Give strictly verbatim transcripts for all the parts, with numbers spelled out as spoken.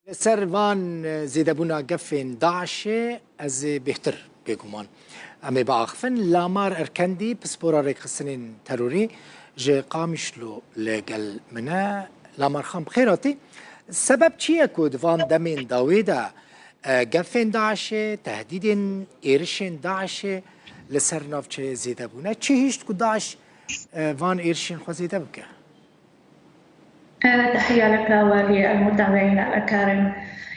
Li ser van, e, zêdebûna gefên DAIŞê ez ê bêhtir bêguman em ê biaxifin. Lamar Erkendî, pispora rêkxistinên terorî ji Qamişlo li gel min e. Lamar Xan, bi xêr hatî. Sebeb çi ye ku di van demên dawê de, e, gefên DAIŞê, tehdîdên êrişên DAIŞê li ser navçeyê zêde bûne? Çi hişt ku DAIŞ, e, van êrişên xwe zêde bike? تحية لك وللمتابعين الأكارم.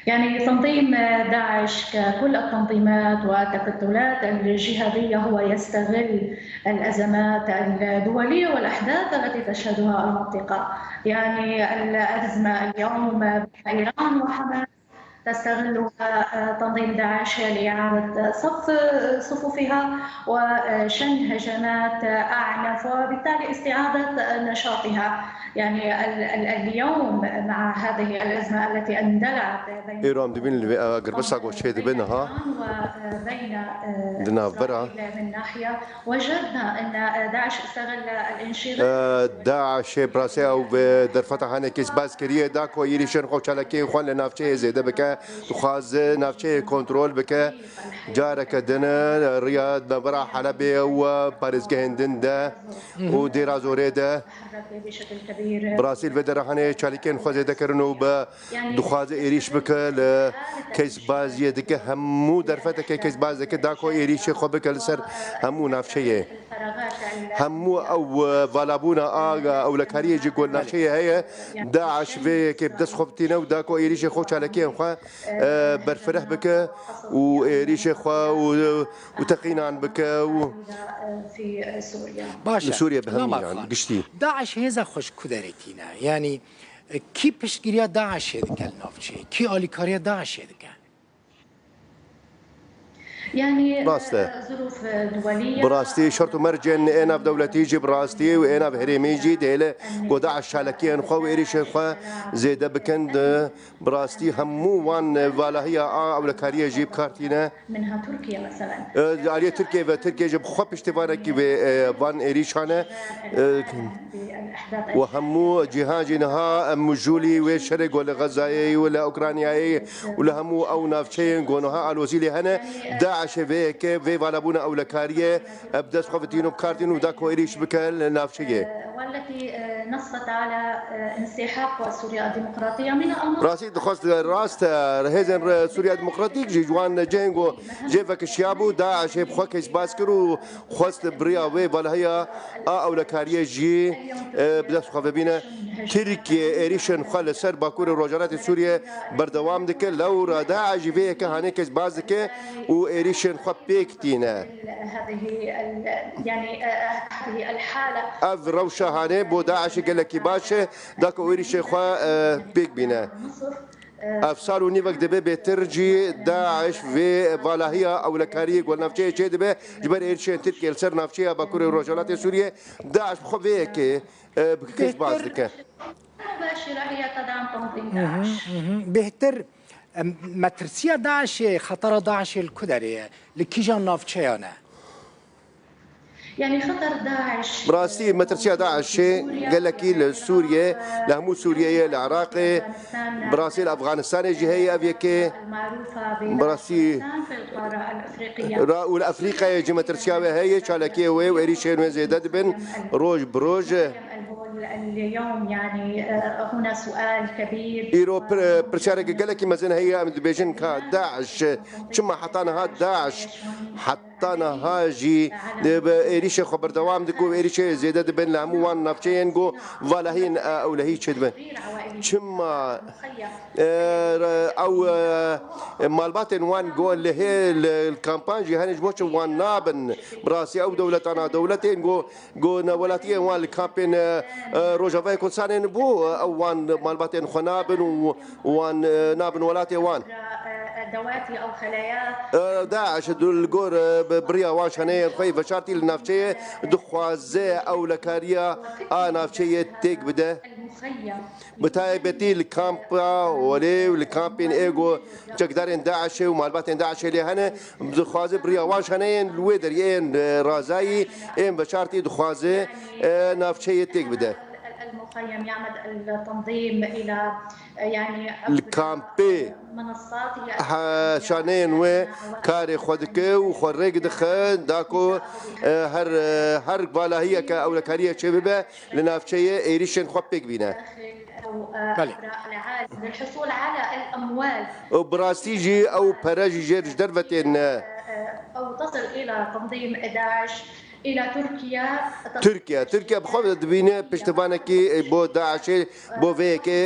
يعني، تنظيم داعش ككل التنظيمات والتكتلات الجهادية هو يستغل الأزمات الدولية والأحداث التي تشهدها المنطقة. يعني، الأزمة اليوم بين إيران وحماس تستغلها، آه، تنظيم داعش لإعادة صف، آه، صفوفها وشن هجمات أعنف، وبالتالي استعادة نشاطها. يعني ال-، ال-، اليوم مع هذه الأزمة التي اندلعت بين Îro em dibînin li vê, e, girbista ku çêdibe niha, إيران وبين، آه، di navbera. إسرائيل من ناحية، وجدنا أن داعش استغل الانشغال. E, DAIŞê bi rastî ew bi derfeta hene kesbaz kiriye, da ku êrîşên xwe û çalakiyên xwe li navçeyê zêde bike, dixwaze navçeyê kontrol bike. Careke din e, riya navbera Helebê û parêzgehên din de û Dêra Zorê de. Bi rastî li vê derê hene çalakiyên xwe zêde kirin û bi dixwaze êrîş bike li kesbaziyê dike, hemû derfeteke kesbaz dike, da ku êrîşê xwe bike li ser hemû navçeyê. Hemû ew, e, valabûna a, e, ewlekariyê ji ku li navçeyê heye, DAIŞ vê yekê bi dest xwe bitîne û da ku êrîşê xwe û çalakiyên xwe, e, berfireh bike û êrîşê xwe û, û teqînan bike û Baş e. Li Sûriye bi hemû Lamar yan Xan, giştî. DAIŞ hêza xwe ji ku derê tîne? Yanî, e, kî piştgiriya DAIŞê dike li navçeyê? Kî alîkariya DAIŞê dike? Rast e. Bi rastî şert û mercên ê navdewletî jî bi rastî û ê navherêmî jî dihêle ku DAIŞ çalakiyên xwe û êrîşên xwe zêde bikin. Di bi rastî hemû wan valahiya a ewlekariyê jî bi kar tîne. E, aliyê Tirkiye ve Tirkiye jî bi xwe piştîvanekî vê, e, van êrîşan e. E, û hemû cîhan jî niha em mijûlî wê şerê ku li Xezayê û li Ukraynayê û li hemû ew navçeyên ku niha alozî lê hene, DAIŞê vê yekê, vê valabûna ewlekariyê, e, bi dest xwe ve tîno bi kar tîn û da ku êrîş bike li navçeyê. والتي، آه، نصت على، آه، انسحاب قوى سوريا الديمقراطية من المنطقة. Rastî dixwest rast e, hêzên re Sûriya Demokratîk jî ji wan cihên ku jê vekişiyabû, DAIŞê bi xwe kesbaz kir û xwest bi riya wê valahiya a ewlekariyê jî, e, bi dest xwe vebîne. Tirkiye êrîşên xwe li ser bakurê rojhilatê Sûriye berdewam dike. Lewra DAIŞ jî vê yekê hanê kesbaz dike û êrîşên xwe pêk tîne. هذه ال-، يعني، آه، هذه الحالة. Ev rewşa hanê bo DAIŞê gelekî baş e, da ku êrîşê xwe, e, pêk bîne. Ev sal û nîvek dibe bêtir jî DAIŞ vê valahiya ewlekariyê ku li navçeyê çêdibe, ji ber êrişên Tirkiye li ser navçeya Bakurê Rojhilatê Sûriye, DAIŞ bi xwe vê yekê, e, bi kesbaz dike. مباشرة هي تدعم تنظيم داعش. Mhm, mhm. Bêhtir, em, metirsiya DAIŞê, xetera DAIŞê li ku derê ye? Li kîjan navçeyan e? يعني خطر داعش Bi rastî metirsiya DAIŞê gelekî li Sûriye, li hemû Sûriyeyê, li Iraqê, bi rastî li Efganistanê jî heye ev yekê. المعروفة Bi rastî بأفغانستان في القارة الأفريقية. Ra û li Efrîkayê jî metirsiya wê heye, çalakiyê wê û êrîşên wê zêde dibin roj bi roj. اليوم يعني، آه، هنا سؤال كبير. Îro pir-, pirsiyareke gelekî mezin heye, em dibêjin ka DAIŞ, çima heta niha DAIŞ, heta niha jî, e, bi êrîşê xwe berdewam dike û êrîşê zêde dibin li hemû wan navçeyên ku valahiyên, e, ewlehî çêdibin. Çima, e, re-, ew, e, malbatên wan ku li hê, li, li kampan jî hene, ji bo çi wan nabin? Bi rastî ew dewletana, dewletên ku Ku ne welatiyên wan li kampên, e, e, Rojavayê Kurdistanê bû, e, ew wan malbatên xwe nabin û wan, e, nabin welatê wan. E, DAIŞ li gor, e, bi, bi riya wan şaneyên xwe yê veşartî li navçeyê dixwaze ewlekariya a navçeyê têk bide. Bi taybetî li kampa Holê û li kampên ê ku çekdarên DAIŞê û malbatên DAIŞê lê hene, dixwaze bi riya wan şaneyên li wê deriyê yên, e, razayî, ên veşartî dixwaze, e, navçeyê têk bide. المخيم يعمد التنظيم إلى، يعني، عبر kampê منصات هي ha, şaneyên wê karê xwe dike û xwe rêk dixe da ku, e, her, e, her valahiyeke ewlekariyê çêbibe li navçeyê êrîşên xwe pêk bîne. داخل أو، آه، Belê. عبر العالم للحصول على الأموال. Û bi rastî jî ew pere jî jê ji derve tên, e, أو تصل إلى تنظيم داعش إلى تركيا. Tirkiye. Tirkiye bi xwe ve dibîne piştivanekî bo DAIŞê, bo vê yekê,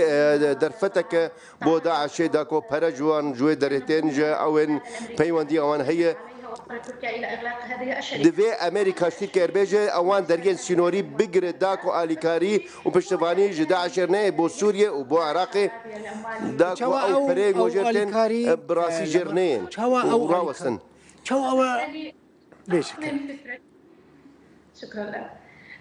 e, derfeteke bo DAIŞê da ku pere ji wan, ji wê derê tên, ji ew ên peywendiya wan heye. عليها وأصرت تركيا إلى إغلاق هذه الشركة. Divê Amerîka ji Tirkiye re bêje, ewan deriyên sînorî bigire da ku alîkarî û piştivanî ji DAIŞê re neyê bo Sûriye û bo Iraqê. Da ku Çawa ew ew, pereyên ew wê jê tên, alîkarî, e, bi rastî e, jê re neyên çawa û ew rawestin. Alîkarî? Çawa ew Bêjike. شكرا لك.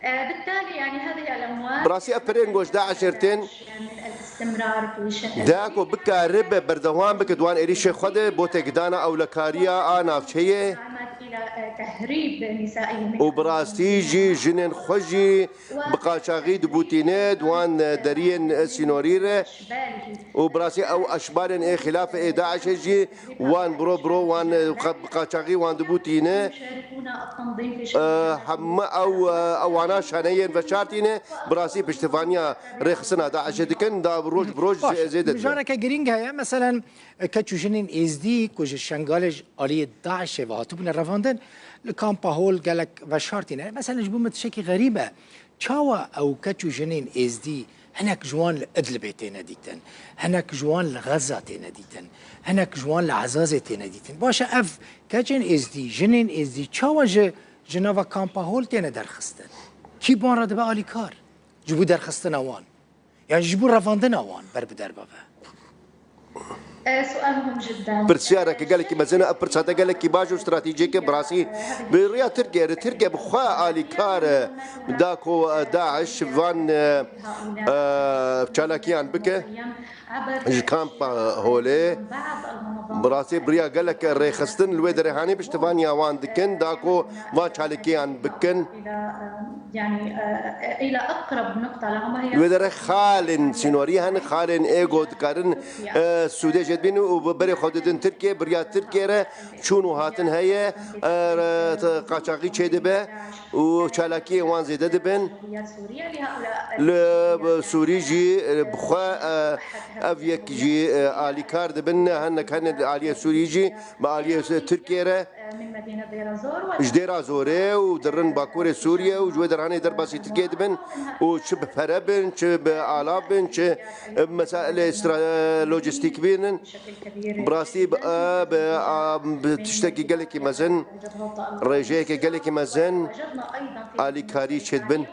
آه، بالتالي يعني هذه الأموال Bi rastî ev perên goş DAIŞê re tên, يعني الاستمرار في شن da ku bikaribe berdewam bike di wan êrîşê xwe de bo têkdana ewlekariya a navçeyê. عمد إلى، آه، تهريب نسائهم. Û bi rastî jî jinên xwe jî bi qaçaxî dibûtîne di wan deriyên sînorî re. Û bi rastî ew eşbarên ê xilafê ê DAIŞê jî wan biro biro wan, e, qa-, bi qaçaxî wan dibûtîne. E, hemû ew, e, ewana şaneyên veşartîne, bi rastî piştevaniya rêxistina DAIŞê dikin, da roj bi roj Baş, zê-, zêde dibe. Mijareke girîng heye, meselen, keç û jinên êzdî ku ji Şengalê ji aliyê DAIŞê ve hatibûne revandin, li kampa hol gelek veşartîne. Meselen, ji bo min tiştekî xerîb e. Çawa ew keç û jinên êzdî hinek ji wan li Idlibê têne dîtin, hinek ji wan li Xezza têne dîtin, hinek ji wan li Ezazê têne dîtin? Baş e, ev keçên êzdî, jinên êzdî çawa ji, ji nava kampa hol têne derxistin? Kî bi wan re dibe alîkar ji bo derxistina wan? Yan ji bo revandina wan ber bi derve ve? آه، سؤال مهم جدًا. Pirsyareke gelekî mezin e, ev pirsa te gelekî baş û stratejîk e, bi rastî. Bi riya Tirkiye re, Tirkiye bi xwe alîkar e, da ku, e, DAIŞ van, e, e, çalakiyan bike ji kampa holê. Bi rastî bi riya gelek rêxistin li wê derê hanê piştivaniya wan dikin, da ku van çalakiyan bikin. يعني، آه، إلى أقرب نقطة لهم، وهي Wê derê xalên sînorî hene, xalên ê ku dikarin, e, sûdê jê dibînin û bi berê xwe didin Tirkiye, bi riya Tirkiye re çûn û hatin heye, e, re-, te-, qaçaxî çêdibe û çalakiyên wan zêde dibin. Li Sûrî jî, e, bi xwe, e, ev yek jî, e, alîkar dibin, hinek hene li aliyê Sûrî jî, bi aliyê Tirkiye re. Ji Dêra Zorê û dirin Bakurê Sûriye û ji wê derhanê derbasî Tirkiye dibin û çi bi pere bin, çi bi alav bin, çi bi mesailê stra-, lojistîk bînin. Bi rastî bi, bi, bi tiştekî gelekî mezin, rêjeyeke gelekî mezin alîkarî çêdibin.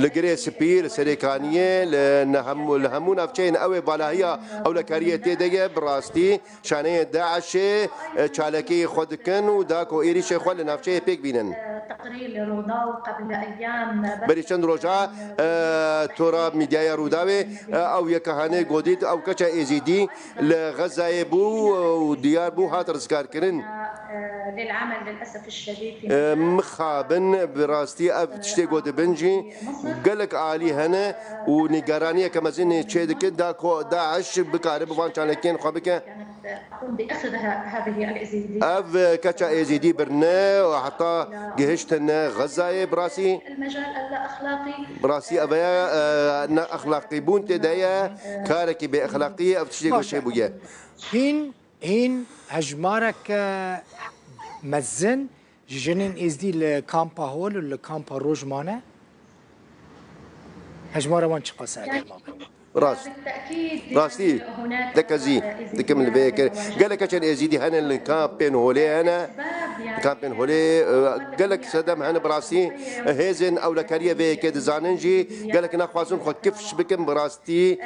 Li Girê Spî, li Serêkaniyê, li ne hemû, li hemû navçeyên ew ê balahiya ewlekariyê tê de ye, bi rastî. Şaneyên DAIŞê, e, çalakiyê xwe dikin û da ku êrîşê xwe li navçeyê pêk bînin. تقرير لروضاو قبل أيام. Berî çend roja, e, tora medyaya Rûdawê, e, ew yeke hanê gotît, ew keça Êzîdî li Xezayê bû û diyar bû hat rizgarkirin. للعمل للأسف الشديد في E, mixabin, bi rastî ev tiştê ku dibin jî gelek alî hene û nîgeraniyeke mezin çê dikin da ku DAIŞ bikare bi van çalakiyên xwe bike. كانت تقوم بأخذ ه-، هذه الأيزيدية. Ev keça Êzîdî birine û heta gihiştine Xezayê, bi rastî, المجال اللا أخلاقي. Bi rastî ev e, e, ne exlaqîbûn tê de ye, karekî bê exlaqî ye, ev tiştê ku Baş e. çêbûye. Hîn, hîn hejmareke mezin ji jinên Êzdî li kampa hol û li kampa roj mane? Hejmara wan çiqas e, eger mabe? Rast. Rastî, dekezî dikim li vê yekê. Gelek keçên Êzîdî hene li kampên holê hene. Li kampên holê, e, gelek sedem hene bi rastî. Hêzên ewlekariyê vê yekê dizanin jî. Gelek naxwazin xwe kifş bikin bi rastî.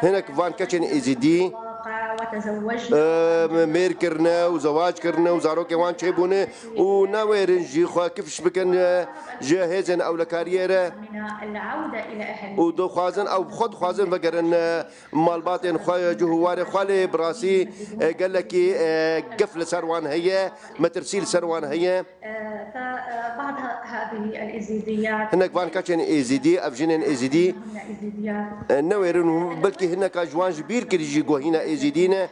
Hinek van keçên Êzîdî, e, mêr kirine û zewac kirine û zarokên wan çêbûne û newêrin jî xwe kifş bikin, e, ji hêzên ewlekariyê re û dixwazin, ew bi xwe dixwazin vegerin, e, malbatên xwe, cih û warê xwe, lê bi rastî, e, gelekî, e, gef li ser wan heye, metirsî li ser wan heye. بعض هذه الإيزيديات. Hinek van keçên Êzîdî, ev jinên Êzîdî, هن إيزيديات. E, newêrin û belkî hineka ji wan ji bîr kirî jî ku hîna Êzîdî ne.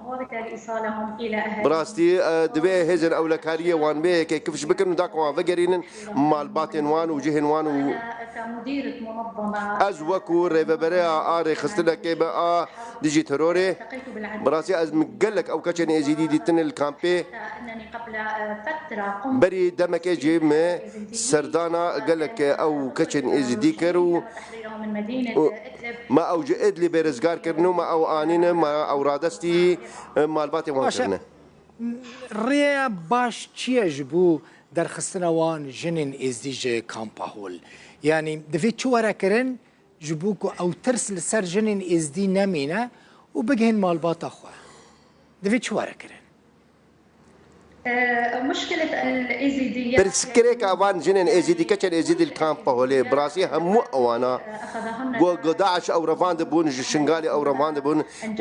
وبالتالي إيصالهم إلى أهاليهم. Bi rastî, e, divê hêzên ewlekariyê wan bê yekê kifş bikin û da ku wan vegerînin malbatên wan û cihên wan û كمديرة منظمة. Ez wekû rêvebereya a rêxistinekê be a dijî terorê, bi rastî ez min gelek ew keçên Êzîdî dîtin li kampê. Berî demekê jî me serdana gelek ew keçên Êzîdî kir û, û me ew ji Idlibê rizgar kirin û me ew anîne, me ew radestî malbatê wan kirine. Rêya baş çi ye ji bo derxistina wan jinên Êzdî ji kampa hol? Yanî divê çi were kirin ji bo ku ew tirs li ser jinên Êzdî nemîne û bigihên malbata xwe? Divê çi were kirin? مشكلة الإيزيديات. Pirsgirêka van jinên Êzîdî, keçên Êzîdî li kampa holê, bi rastî hemû ewana أخذهن ku, ku DAIŞ ew revandibûn, ji Şingalê ew revandibûn,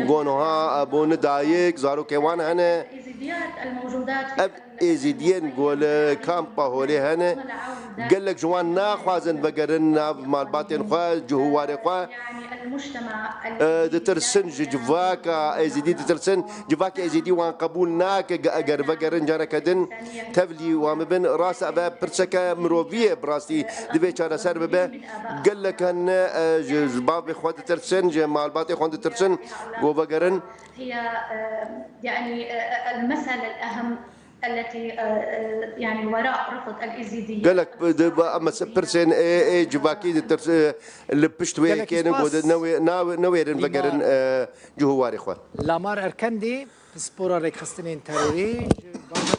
ku niha bûn dayik, zarokê wan hene. الإيزيديات الموجودات في Ev Êzîdiyên ku li kampa holê hene, gelek ji wan naxwazin vegerin nav malbatên xwe, cih û warê xwe. E, ditirsin ji civaka Êzîdî, ditirsin. Civaka Êzîdî wan qebûl nake, ge-, eger vegerin careke din tevlî wan bibin. Rast e, ev pirseke mirovî ye, bi rastî divê çareser bibe. Gelek hene, e, ji, ji bavê xwe ditirsin, ji malbatê xwe ditirsin, ku vegerin. هي، آه، يعني، آه، المسألة الأهم التي، آه، آه، يعني وراء رفض الإيزيدية. Gelek bi-, di-, bi-, em mes-, pirsên ê, ê civakî ditir-, e, li pişt wê Gelek yekê ne, spas. Got, newê-, nawe-, newêrin vegerin, e, cih û warê xwe. Lamar Erkendî, pispora rêkxistinên terorî, ji